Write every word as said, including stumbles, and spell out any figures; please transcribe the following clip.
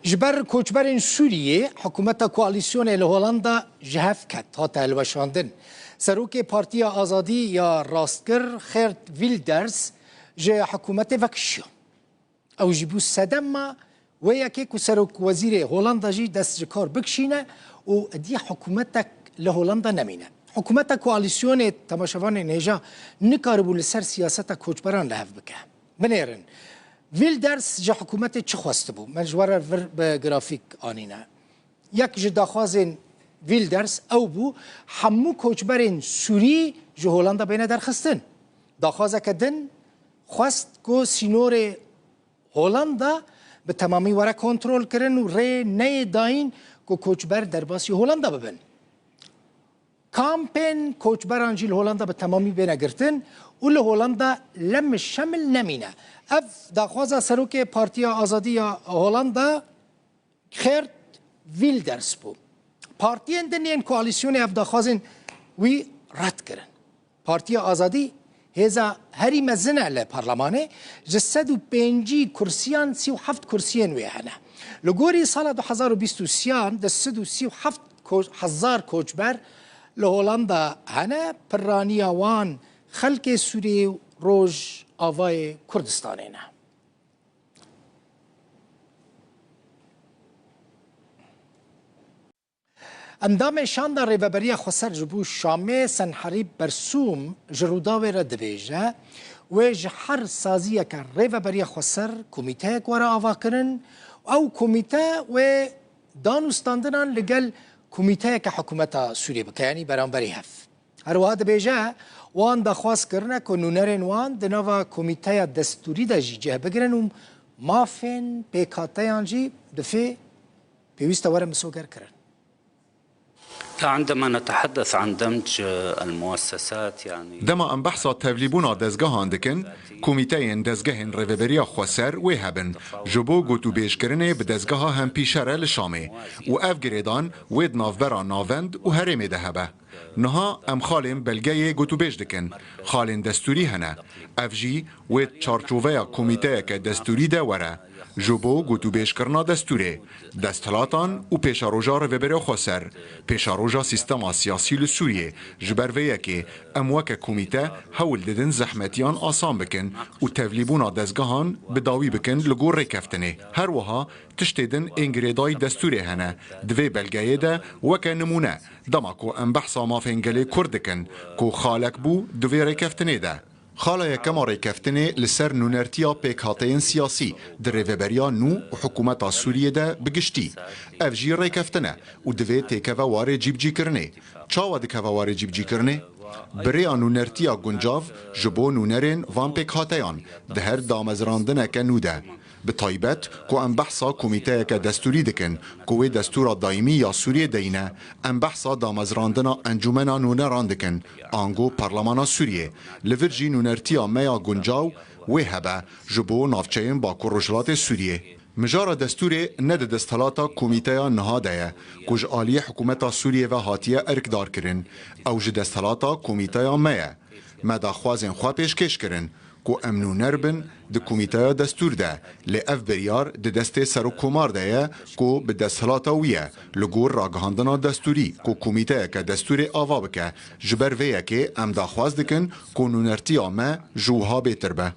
Ji ber koçberên Sûriyê, hikûmeta koalîsyonê li Holanda ji hev ket, hate hilweşandin. Serokê Partiya Azadî ya Rastgir, Geert Wilders, ji hikûmetê vekişiya. Ew jî bû sedema wê yekê ku serokwezîrê Holanda jî dest ji kar bikişîne û êdî hikûmetek li Holanda nemîne. Hikûmeta koalîsyonê, temaşevanên hêja, nikaribû li ser siyaseta koçberan li hev bike. Binêrin, Wilders ji hikûmetê çi xwestibû? Me ji we re vir bi grafîk anîne. Yek ji daxwazên Wilders ew bû, hemû koçberên Sûrî ji Holanda bêne derxistin. Daxwazeke din xwest ku sînorê Holanda bi temamî were kontrolkirin û rê neyê dayîn ku koçber derbasî Holanda bibin. Kampên koçberan jî li Holanda bi temamî bêne girtin û li Holanda lem şemil nemîne. Ev daxwaza serokê Partiya Azadî ya Holanda, Geert Wilders bû. Partiyên din yên koalîsyonê ev daxwazên wî red kirin. Partiya Azadî hêza herî mezin e li parlemanê, ji sed û pêncî kursiyan sî û heft kursiyên wê hene. Li gorî sala du hezar û bîst û sêyan de sed û sî û heft ko-, hezar koçber li Holanda hene, piraniya wan xelkê Sûriyê û Rojavayê Kurdistanê ne. Endamê Şanda Rêveberiya Xweser ji bo Şamê, Senherîb Bersûm, ji Rûdawê re dibêje, wê ji her saziyeke Rêveberiya Xweser komîteyek were avakirin û ew komîte wê dan û standinan li gel komîteyeke hikûmeta Sûriyê bike, yanî beramberî hev. Her wiha dibêje, wan daxwaz kirine ku nûnerên wan di nava komîteya destûrî de jî cih bigirin û mafên pêkhateyan jî bi vê pêwîst e were misogerkirin. عندما نتحدث عن دمج المؤسسات، يعني، Dema em behsa tevlîbûna dezgehan dikin, komîteyên dezgehên Rêveberiya Xweser wê hebin, ji bo gotûbêjkirinê bi dezgeha hempîşere li Şamê û ev girêdan wê di navbera navend û herêmê de hebe. Niha em xalên belgeyê gotûbêj dikin. Xalên destûrî hene. Ev jî wê di çarçoveya komîteyeke destûrî de were. Ji bo gotûbêjkirina destûrê, desthilatan û pêşeroja Rêveberiya Xweser, pêşeroja sîstema siyasî li Sûriyê, ji ber vê yekê em weke komîte hewl didin zehmetiyan asan bikin û tevlîbûna dezgehan bi dawî bikin li gor rêkeftinê. Her wiha tiştê din ên girêdayî destûrê hene. Di vê belgeyê de weke nimûne, dema ku em behsa mafên gelê Kurd dikin, ku xalek bû di vê rêkeftinê de. Xala yekem a rêkeftinê li ser nûnertiya pêkhateyên siyasî di Rêveberiya nû û hikûmeta Sûriyê de bi giştî. Ev jî rêkeftin e û divê têkeve warê cîbicîkirinê. Çawa dikeve warê cîbicîkirinê? Bi rêya nûnertiya guncav ji bo nûnerên van pêkhateyan di her damezrandineke nû de. Bi taybet ku em behsa komîteyeke destûrî dikin ku wê destûra daîmî ya Sûriyê deyne, em behsa damezrandina encûmena nûneran dikin, ango Parlemana Sûriyê. Li vir jî nûnertiya me ya guncaw wê hebe ji bo navçeyên Bakur Rojhilatê Sûriyê. Mijara destûrê ne di desthilata komîteya niha de ye ku ji aliyê hikûmeta Sûriyê ve hatiye erkdarkirin. Ew ji desthilata komîteya me ye. Me daxwazên xwe pêşkêş kirin ku em nûner bin di komîteya destûr de, lê ev biryar di destê serokkomar de ye ku bi desthilata wî ye, li gor ragihandina destûrî ku komîteyeke destûrê ava bike. Ji ber vê yekê em daxwaz dikin ku nûnertiya me ji wiha bêtir be.